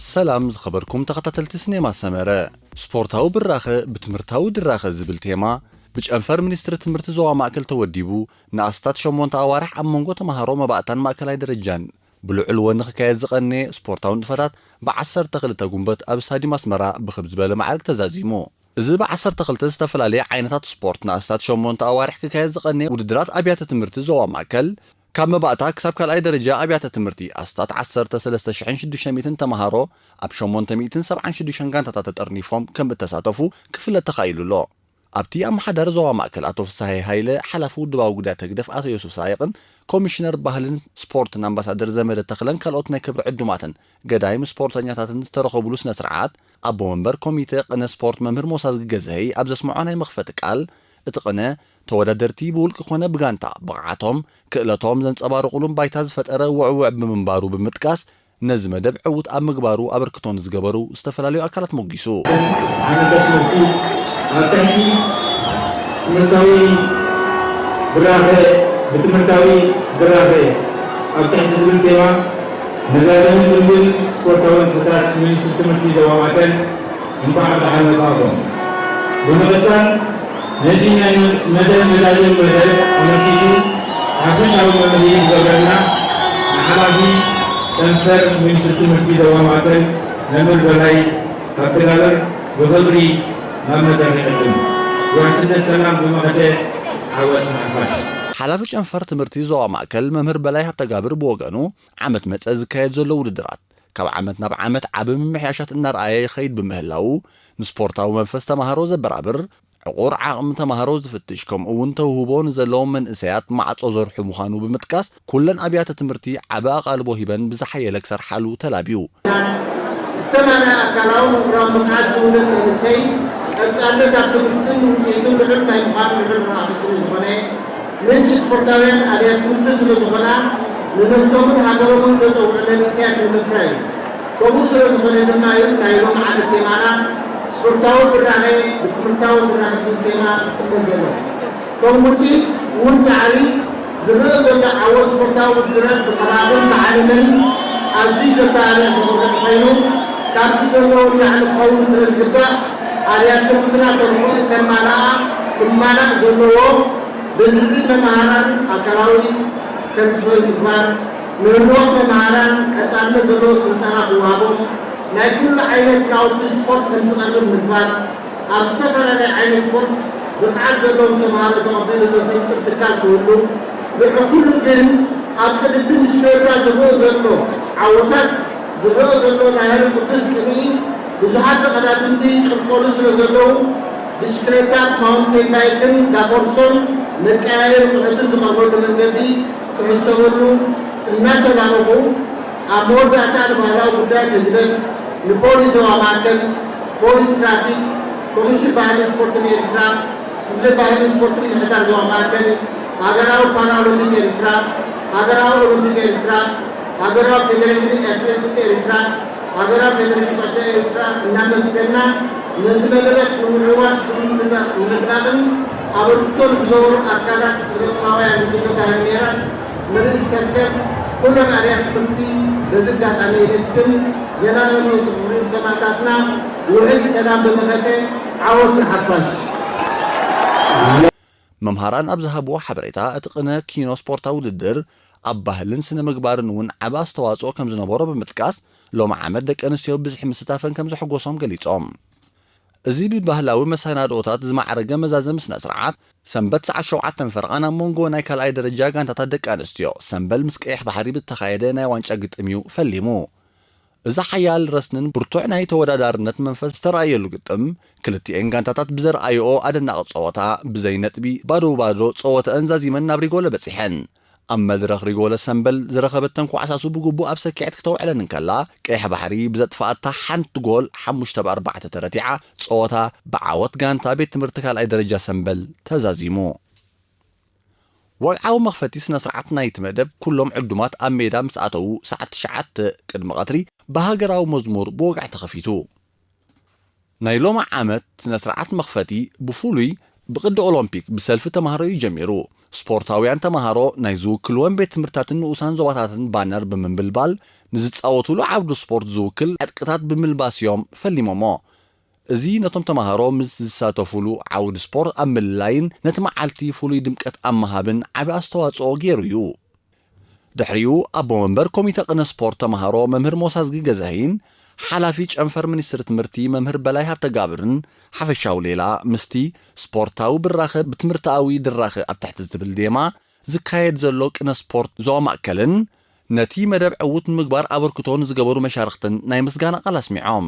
ሰላም ዝኸበርኩም ተኸታተልቲ ሲኔማ ሰመረ። ስፖርታዊ ብራኸ ብትምህርታዊ ድራኸ ዝብል ቴማ ብጨንፈር ሚኒስትሪ ትምህርቲ ዞባ ማእከል ተወዲቡ ንኣስታት ሸሞንተ ኣዋርሕ ኣብ መንጎ ተምሃሮ መባእታን ማእከላይ ደረጃን ብልዑል ወኒ ክካየድ ዝቐነየ ስፖርታዊ ንጥፈታት ብ ዓሰርተ ክልተ ጉንበት ኣብ ስታዲየም ኣስመራ ብኽብ ዝበለ ማዕርግ ተዛዚሙ። እዚ ብ ዓሰርተ ክልተ ዝተፈላለየ ዓይነታት ስፖርት ንኣስታት ሸሞንተ ኣዋርሕ ክካየድ ዝቐነየ ውድድራት ኣብያተ ትምህርቲ ዞባ ማእከል ካብ መባእታ ክሳብ ካልኣይ ደረጃ ኣብያተ ትምህርቲ ኣስታት ዓሰርተ ሰለስተ ሽሕን ሽዱሽተ ሚእትን ተምሃሮ ኣብ ሸሞንተ ሚእትን ሰብዓን ሽዱሽተን ጋንታታት ተጠርኒፎም ከም እተሳተፉ ክፍለጥ ተኻኢሉ ኣሎ። ኣብቲ ኣመሓዳሪ ዞባ ማእከል ኣቶ ፍስሃየ ሃይለ፣ ሓላፊ ውድባዊ ጉዳያት ህግደፍ ኣቶ ዮሱፍ ሳይቕን ኮሚሽነር ባህልን ስፖርትን ኣምባሳደር ዘመደ ተኽለን ካልኦት ናይ ክብሪ ዕዱማትን ገዳይም ስፖርተኛታትን ዝተረኸቡሉ ስነ ስርዓት ኣቦ መንበር ኮሚተ ቅነ ስፖርት መምህር ሞሳ ዝገዝሀይ ኣብ ዘስምዖ ናይ መኽፈቲ ቃል፣ እቲ ቅነ ተወዳደርቲ ብውልቂ ኮነ ብጋንታ ብቕዓቶም፣ ክእለቶም ዘንጸባርቑሉን ባይታ ዝፈጠረ ውዕውዕ ብምንባሩ ብምጥቃስ፣ ነዚ መደብ ዕዉት ኣብ ምግባሩ ኣበርክቶ ንዝገበሩ ዝተፈላለዩ ኣካላት ሞጊሱ። ዓመተ ትምህርቲ ኣብ ትሕቲ ትምህርታዊ ብራኸ፣ ብትምህርታዊ ብራኸ ኣብ ትሕቲ ዝብል ቴማ መዛዘሚ ዝብል ስፖርታዊ ንጥፈታት ሚኒስትሪ ትምህርቲ ዞባ ማእከል እንኳዕ ብደሓን መጻእኩም። ብምቕጻል ነዚ ናይ መደብ መዛዘሚ መደብ ኣመልኪቱ ሓፈሻዊ መምርሒ ዝገብረልና ንሓላፊ ጨንፈር ሚኒስትሪ ትምህርቲ ዞባ ማእከል መምህር በላይ ሃብተጋብር ብኽብሪ ናብ መድረኽ ይዕድም። ውሕስነት ሰላም ብመኸተ ዓወት ንሓፋሽ። ሓላፊ ጨንፈር ትምህርቲ ዞባ ማእከል መምህር በላይ ሃብተጋብር ብወገኑ ዓመት መጸ ዝካየድ ዘሎ ውድድራት ካብ ዓመት ናብ ዓመት ዓቢ ምምሕያሻት እናረኣየ ይኸይድ ብምህላዉ ንስፖርታዊ መንፈስ ተምሃሮ ዘበራብር ዕቑር ዓቕሚ ተምሃሮ ዝፍትሽ ከምኡ እውን ተውህቦ ንዘለዎም መንእሰያት ማዕጾ ዘርሑ ምዃኑ ብምጥቃስ ኩለን ኣብያተ ትምህርቲ ዓቢ ኣቓልቦ ሂበን ብዝሓየለ ክሰርሓሉ ተላብዩ። ዝተማልአ ኣካላውን ኣእምሮኣውን ብቕዓት ዝውንን መንእሰይ ቀጻልነት ኣብ ትምህርትን ውጽኢቱን ልዑል ናይ ምዃን ልዑል ረብሓ ስለ ዝኾነ ምንጪ ስፖርታውያን ኣብያተ ትምህርቲ ስለ ዝኾና ንነብሶምን ሃገሮምን ዘጸውዑ መንእሰያት ንምፍራይ እዩ። ከምኡ ስለ ዝኾነ ድማ እዩ ናይ ሎሚ ዓመት ቴማና ስፖርታዊ ብራኸ ብትምህርታዊ ብራኸ ዝብል ቴማ ዝጽንበል ዘሎ። ከም ውጽኢት እውን ጻዕሪ ዝረኣ ዘሎ ዓወት ስፖርታዊ ውድድራት ብኸባብን ብዓለምን ኣዝዩ ዘተባብዕ ዝኽርዕ ኮይኑ ካብዚ ዘለዎ ንላዕሊ ክኸውን ስለ ዝግባእ ኣብያተ ትምህርትና ተልእኾ ከማልኣ ክማላእ ዘለዎ ብዝሒ መምሃራን ኣካላዊ ከም ዝኽእል ምግባር፣ ንህልዋት መምሃራን ቀጻልነት ዘለዎ ስልጠና ክወሃቦም፣ ናይ ኩሉ ዓይነት ናውቲ ስፖርት ከም ዝቐርብ ምግባር፣ ኣብ ዝተፈላለየ ዓይነት ስፖርት ብቕዓት ዘለዎም ተምሃሮ ተቐቢሉ ዘሰልጥን ትካል ክህሉ፣ ልዕሊ ኩሉ ግን ኣብ ቅድድም ብሽክለታ ዝረኣ ዘሎ ዓወታት ዝረኣ ዘሎ ናይ ህረ ቅዱስ ቅንኢ ብዙሓት ተቐዳድምቲ ይቅልቀሉ ስለ ዘለዉ ብሽክለታን ማውንቴን ባይክን ዳቆርሶን መቀያየሪ ቁሕትን ዝቐርበሉ መንገዲ ክሕሰበሉ እናተላበኹ ኣብ መወዳእታ ንባህላዊ ጉዳይ ህግደፍ ንፖሊስ ዞባ ማእከል፣ ፖሊስ ትራፊክ፣ ኮሚሽን ባህልን ስፖርትን ኤርትራ፣ ክፍሊ ባህልን ስፖርትን ምሕዳር ዞባ ማእከል፣ ሃገራዊ ፓራኦሎምፒክ ኤርትራ፣ ሃገራዊ ኦሎምፒክ ኤርትራ፣ ሃገራዊ ፌደሬሽን ኣትሌቲክስ ኤርትራ፣ ሃገራዊ ፌደሬሽን ኩዕሶ ኤርትራ እናመስገና ነዚ መደባት ንምዕዋት ብምድማቕን ኣበርክቶ ንዝገበሩ ኣካላት ስነ ጥበባውያን ጉጅለ ባህሊ ሜራስ ምርኢት ሰርከስ ኩሎም ኣብያተ ትምህርቲ በዚ ኣጋጣሚ የመስግን። ዘላለማዊ ዝኽሪ ንሰማእታትና። ውሕስ ሰላም ብመኸተ ዓወት ንሓፋሽ። መምሃራን ኣብ ዝሃብዎ ሓበሬታ እቲ ቅነ ኪኖ ስፖርታዊ ውድድር ኣብ ባህልን ስነ ምግባርን እውን ዓቢ ኣስተዋፅኦ ከም ዝነበሮ ብምጥቃስ ሎሚ ዓመት ደቂ ኣንስትዮ ብዝሒ ምስታፈን ከም ዘሐጎሶም ገሊፆም። እዚ ብባህላዊ መሰናድኦታት ዝማዕረገ መዛዘሚ ስነ ስርዓት ሰንበት ሰዓት ሸውዓተ ፈረቓ ናብ መንጎ ናይ ካልኣይ ደረጃ ጋንታታት ደቂ ኣንስትዮ ሰንበል ምስ ቀይሕ ባሕሪ ብዝተኻየደ ናይ ዋንጫ ግጥም እዩ ፈሊሙ። እዚ ሓያል ረስንን ብርቱዕ ናይ ተወዳዳርነት መንፈስ ዝተረኣየሉ ግጥም ክልቲኤን ጋንታታት ብዘርኣይኦ ኣደናቒ ጸወታ ብዘይ ነጥቢ ባዶ ባዶ ጸወተአን ዛዚመን ናብ ሪጎለ በጺሐን። ኣብ መድረኽ ሪጎለ ሰምበል ዝረኸበተን ኳዕሳሱ ብግቡእ ኣብ ሰኪዐት ክተውዕለን እንከላ፣ ቀይሕ ባሕሪ ብዘጥፍኣታ ሓንቲ ጎል ሓሙሽተ ብ ኣርባዕተ ተረቲዓ፣ ጸወታ ብዓወት ጋንታ ቤት ትምህርቲ ካልኣይ ደረጃ ሰምበል ተዛዚሙ። ወግዓዊ መኽፈቲ ስነ ስርዓት ናይቲ መደብ ኩሎም ዕዱማት ኣብ ሜዳ ምስ ኣተዉ ሰዓት ትሽዓተ ቅድሚ ቀትሪ ብሃገራዊ መዝሙር ብወግዒ ተኸፊቱ። ናይ ሎሚ ዓመት ስነ ስርዓት መኽፈቲ ብፍሉይ ብቅዲ ኦሎምፒክ ብሰልፊ ተምሃሮ እዩ ጀሚሩ። ስፖርታውያን ተምሃሮ ናይ ዝውክልወን ቤት ትምህርትታትን ንኡሳን ዞባታትን ባነር ብምንብልባል ንዝጻወቱሉ ዓውዲ ስፖርት ዝውክል ዕጥቅታት ብምልባስ እዮም ፈሊሞሞ። እዚ ነቶም ተማሃሮ ምስ ዝሳተፉሉ ዓውዲ ስፖርት ኣብ ምልላይን ነቲ መዓልቲ ፍሉይ ድምቀት ኣብ ምሃብን ዓቢ ኣስተዋጽኦ ገይሩ እዩ። ድሕሪኡ ኣቦ መንበር ኮሚተ ቅነ ስፖርት ተማሃሮ መምህር ሞሳዝጊ ገዛሂን ሓላፊ ጨንፈር ሚኒስትሪ ትምህርቲ መምህር በላይ ሃብተጋብርን ሓፈሻዊ ሌላ ምስቲ ስፖርታዊ ብራኸ ብትምህርታዊ ድራኸ ኣብ ትሕቲ ዝብል ዴማ ዝካየድ ዘሎ ቅነ ስፖርት ዞባ ማእከልን ነቲ መደብ ዕዉት ንምግባር ኣበርክቶ ንዝገበሩ መሻርኽትን ናይ ምስጋና ቃል ኣስሚዖም።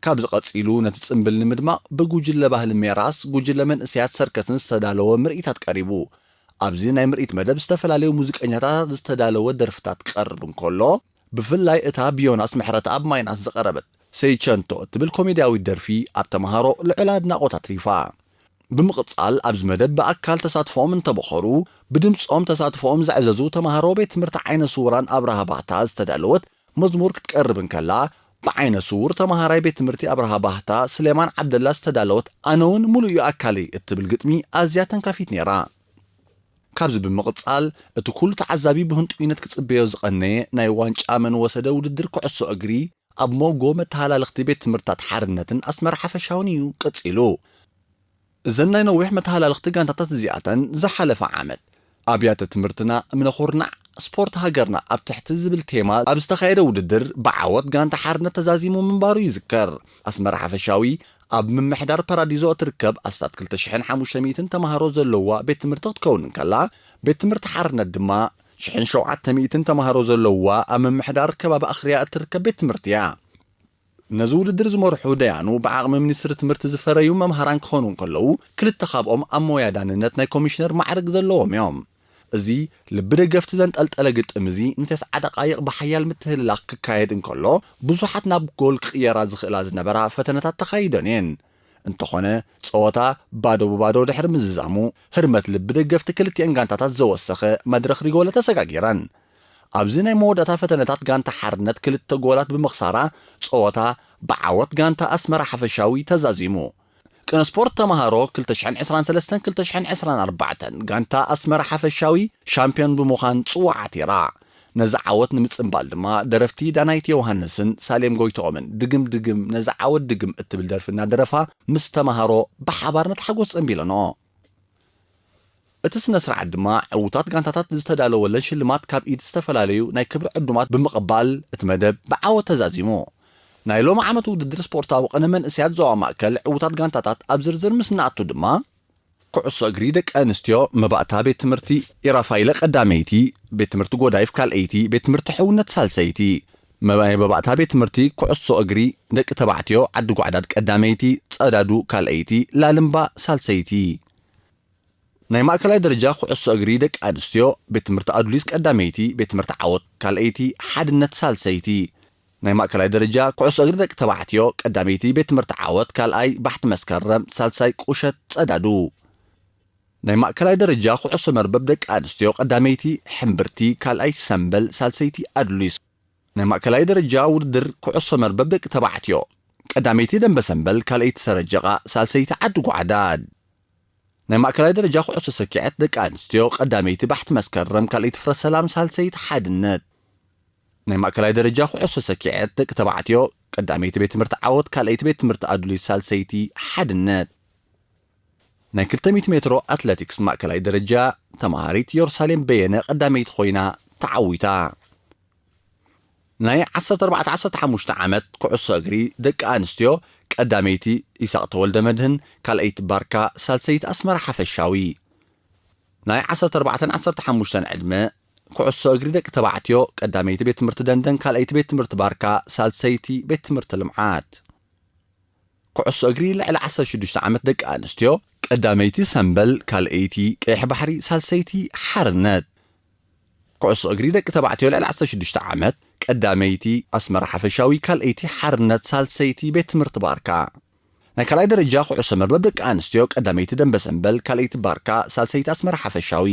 ካብዚ ቀጺሉ ነቲ ጽምብል ንምድማቕ ብጉጅለ ባህሊ ሜራስ፣ ጉጅለ መንእሰያት ሰርከስን ዝተዳለወ ምርኢታት ቀሪቡ። ኣብዚ ናይ ምርኢት መደብ ዝተፈላለዩ ሙዚቀኛታት ዝተዳለወ ደርፍታት ክቐርብ እንከሎ፣ ብፍላይ እታ ብዮናስ ምሕረተኣብ ማይናስ ዝቐረበት ሰይቸንቶ እትብል ኮሜድያዊት ደርፊ ኣብ ተምሃሮ ልዑል ኣድናቖት ኣትሪፋ። ብምቕጻል ኣብዚ መደብ ብኣካል ተሳትፎኦም እንተበኸሩ፣ ብድምጾም ተሳትፎኦም ዘዕዘዙ ተምሃሮ ቤት ትምህርቲ ዓይነ ስውራን ኣብርሃ ባህታ ዝተዳለወት መዝሙር ክትቀርብ እንከላ፣ ብዓይነ ስውር ተምሃራይ ቤት ትምህርቲ ኣብርሃ ባህታ ስሌማን ዓብደላ ዝተዳለወት ኣነ እውን ሙሉእ እዩ ኣካለይ እትብል ግጥሚ ኣዝያ ተንካፊት ነይራ። ካብዚ ብምቕጻል እቲ ኩሉ ተዓዛቢ ብህንጡይነት ክጽበዮ ዝቐነየ ናይ ዋንጫ መን ወሰደ ውድድር ኩዕሶ እግሪ ኣብ ሞንጎ መተሃላለኽቲ ቤት ትምህርትታት ሓርነትን ኣስመራ ሓፈሻውን እዩ ቀጺሉ። እዘን ናይ ነዊሕ መተሃላለኽቲ ጋንታታት እዚኣተን ዝሓለፈ ዓመት ኣብያተ ትምህርትና እምነ ኩርናዕ ስፖርት ሃገርና ኣብ ትሕቲ ዝብል ቴማ ኣብ ዝተኻየደ ውድድር ብዓወት ጋንታ ሓርነት ተዛዚሙ ምንባሩ ይዝከር። ኣስመራ ሓፈሻዊ ኣብ ምምሕዳር ፓራዲዞ እትርከብ ኣስታት ክልተ ሽሕን ሓሙሽተ ሚእትን ተምሃሮ ዘለዋ ቤት ትምህርቲ ክትከውን እንከላ፣ ቤት ትምህርቲ ሓርነት ድማ ሽሕን ሸውዓተ ሚእትን ተምሃሮ ዘለዋ ኣብ ምምሕዳር ከባቢ ኣኽርያ እትርከብ ቤት ትምህርቲ እያ። ነዚ ውድድር ዝመርሑ ደያኑ ብዓቕሚ ሚኒስትሪ ትምህርቲ ዝፈረዩ መምሃራን ክኾኑ እንከለዉ፣ ክልተ ካብኦም ኣብ ሞያ ዳንነት ናይ ኮሚሽነር ማዕርግ ዘለዎም እዮም። እዚ ልቢ ደገፍቲ ዘንጠልጠለ ግጥም እዚ ንተስዓ ደቓይቕ ብሓያል ምትህልላኽ ክካየድ እንከሎ፣ ብዙሓት ናብ ጎል ክቕየራ ዝኽእላ ዝነበራ ፈተነታት ተኻይደን እየን። እንተኾነ፣ ጸወታ ባዶ ብባዶ ድሕሪ ምዝዛሙ፣ ህርመት ልቢ ደገፍቲ ክልቲኤን ጋንታታት ዘወሰኸ መድረኽ ሪጎለ ተሰጋጊረን። ኣብዚ ናይ መወዳእታ ፈተነታት ጋንታ ሓርነት ክልተ ጎላት ብምኽሳራ፣ ጸወታ ብዓወት ጋንታ ኣስመራ ሓፈሻዊ ተዛዚሙ። ቅነ ስፖርት ተምሃሮ ክልተ ሽሕን ዕስራን ሰለስተን ክልተ ሽሕን ዕስራን ኣርባዕተን ጋንታ ኣስመራ ሓፈሻዊ ሻምፒዮን ብምዃን ጽዋዕ ዓቲራ። ነዚ ዓወት ንምጽንባል ድማ ደረፍቲ ዳናይት ዮውሃንስን ሳሌም ጎይትኦምን ድግም ድግም ነዚ ዓወት ድግም እትብል ደርፊ እናደረፋ ምስ ተምሃሮ ብሓባር ነቲ ሓጎስ ጸንቢለንኦ። እቲ ስነ ስርዓት ድማ ዕዉታት ጋንታታት ዝተዳለወለን ሽልማት ካብ ኢድ ዝተፈላለዩ ናይ ክብሪ ዕዱማት ብምቕባል እቲ መደብ ብዓወት ተዛዚሙ። ናይ ሎሚ ዓመት ውድድር ስፖርታዊ ቅነ መንእሰያት ዞባ ማእከል ዕዉታት ጋንታታት ኣብ ዝርዝር ምስ ንኣቱ ድማ፣ ኩዕሶ እግሪ ደቂ ኣንስትዮ መባእታ ቤት ትምህርቲ ኢራፋይለ ቀዳመይቲ፣ ቤት ትምህርቲ ጎዳይፍ ካልኣይቲ፣ ቤት ትምህርቲ ሕውነት ሳልሰይቲ። መባይ መባእታ ቤት ትምህርቲ ኩዕሶ እግሪ ደቂ ተባዕትዮ ዓዲ ጓዕዳድ ቀዳመይቲ፣ ጸዳዱ ካልኣይቲ፣ ላልምባ ሳልሰይቲ። ናይ ማእከላይ ደረጃ ኩዕሶ እግሪ ደቂ ኣንስትዮ ቤት ትምህርቲ ኣዱሊስ ቀዳመይቲ፣ ቤት ትምህርቲ ዓወት ካልኣይቲ፣ ሓድነት ሳልሰይቲ። ናይ ማእከላይ ደረጃ ኩዕሶ እግሪ ደቂ ተባዕትዮ ቀዳመይቲ ቤት ትምህርቲ ዓወት፣ ካልኣይ ባሕቲ መስከረም፣ ሳልሳይ ቁሸት ጸዳዱ። ናይ ማእከላይ ደረጃ ኩዕሶ መርበብ ደቂ ኣንስትዮ ቀዳመይቲ ሕምብርቲ፣ ካልኣይ ሰምበል፣ ሳልሰይቲ ኣዱሊስ። ናይ ማእከላይ ደረጃ ውድድር ኩዕሶ መርበብ ደቂ ተባዕትዮ ቀዳመይቲ ደንበ ሰምበል፣ ካልኣይቲ ሰረጀቓ፣ ሳልሰይቲ ዓዲ ጓዕዳድ። ናይ ማእከላይ ደረጃ ኩዕሶ ሰኪዐት ደቂ ኣንስትዮ ቀዳመይቲ ባሕቲ መስከረም፣ ካልኣይቲ ፍረ ሰላም፣ ሳልሰይቲ ሓድነት። ናይ ማእከላይ ደረጃ ኩዕሶ ሰኪዐት ደቂ ተባዕትዮ ቀዳመይቲ ቤት ትምህርቲ ዓወት፣ ካልኣይቲ ቤት ትምህርቲ ኣዱሊስ፣ ሳልሰይቲ ሓድነት። ናይ ክልተ ሚእቲ ሜትሮ ኣትለቲክስ ማእከላይ ደረጃ ተማሃሪት የሩሳሌም በየነ ቀዳመይቲ ኮይና ተዓዊታ። ናይ ዓሰርተ ኣርባዕተ ዓሰርተ ሓሙሽተ ዓመት ኩዕሶ እግሪ ደቂ ኣንስትዮ ቀዳመይቲ ይስሐቕ ተወልደ መድህን፣ ካልኣይቲ ባርካ፣ ሳልሰይቲ ኣስመራ ሓፈሻዊ። ናይ ዓሰርተ ኣርባዕተን ዓሰርተ ሓሙሽተን ዕድመ ኩዕሶ እግሪ ደቂ ተባዕትዮ ቀዳመይቲ ቤት ትምህርቲ ደንደን፣ ካልኣይቲ ቤት ትምህርቲ ባርካ፣ ሳልሰይቲ ቤት ትምህርቲ ልምዓት። ኩዕሶ እግሪ ልዕሊ ዓሰርተ ሽዱሽተ ዓመት ደቂ ኣንስትዮ ቀዳመይቲ ሰምበል፣ ካልኣይቲ ቀይሕ ባሕሪ፣ ሳልሰይቲ ሓርነት። ኩዕሶ እግሪ ደቂ ተባዕትዮ ልዕሊ ዓሰርተ ሽዱሽተ ዓመት ቀዳመይቲ ኣስመራ ሓፈሻዊ፣ ካልኣይቲ ሓርነት፣ ሳልሰይቲ ቤት ትምህርቲ ባርካ። ናይ ካልኣይ ደረጃ ኩዕሶ መርበብ ደቂ ኣንስትዮ ቀዳመይቲ ደንበ ሰምበል፣ ካልኣይቲ ባርካ፣ ሳልሰይቲ ኣስመራ ሓፈሻዊ።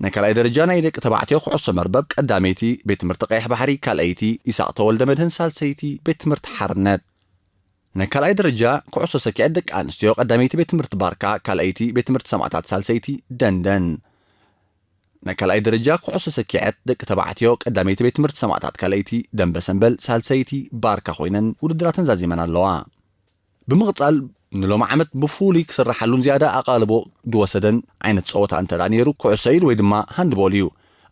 ናይ ካልኣይ ደረጃ ናይ ደቂ ተባዕትዮ ኩዕሶ መርበብ ቀዳመይቲ ቤት ትምህርቲ ቀይሕ ባሕሪ፣ ካልኣይቲ ይስሐቕ ተወልደ መድህን፣ ሳልሰይቲ ቤት ትምህርቲ ሓርነት። ናይ ካልኣይ ደረጃ ኩዕሶ ሰኪዐት ደቂ ኣንስትዮ ቀዳመይቲ ቤት ትምህርቲ ባርካ፣ ካልኣይቲ ቤት ትምህርቲ ሰማእታት፣ ሳልሰይቲ ደንደን። ናይ ካልኣይ ደረጃ ኩዕሶ ሰኪዐት ደቂ ተባዕትዮ ቀዳመይቲ ቤት ትምህርቲ ሰማእታት ካልኣይቲ ደንበ ሰንበል ሳልሰይቲ ባርካ ኮይነን ውድድራተን ዛዚመን ኣለዋ። ብምቕጻል ንሎሚ ዓመት ብፍሉይ ክስራሓሉን ዝያዳ ኣቓልቦ ዝወሰደን ዓይነት ጸወታ እንተ ደኣ ነይሩ ኩዕሶ ኢድ ወይ ድማ ሃንድቦል እዩ።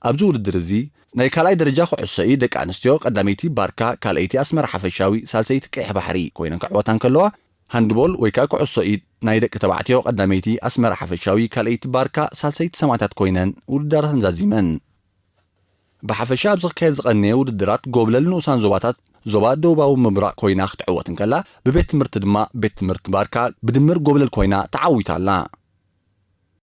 ኣብዚ ውድድር እዚ ናይ ካልኣይ ደረጃ ኩዕሶ ኢድ ደቂ ኣንስትዮ ቀዳመይቲ ባርካ ካልኣይቲ ኣስመራ ሓፈሻዊ ሳልሰይቲ ቀይሕ ባሕሪ ኮይነን ክዕወታ እንከለዋ፣ ሃንድቦል ወይ ከዓ ኩዕሶ ኢድ ናይ ደቂ ተባዕትዮ ቀዳመይቲ ኣስመራ ሓፈሻዊ ካልኣይቲ ባርካ ሳልሰይቲ ሰማእታት ኮይነን ውድድራተን ዛዚመን። ብሓፈሻ ኣብዚ ክካየድ ዝቐነየ ውድድራት ጎብለል ንኡሳን ዞባታት ዞባ ደቡባዊ ምብራቕ ኮይና ክትዕወት እንከላ፣ ብቤት ትምህርቲ ድማ ቤት ትምህርቲ ባርካ ብድምር ጎብለል ኮይና ተዓዊታ ኣላ።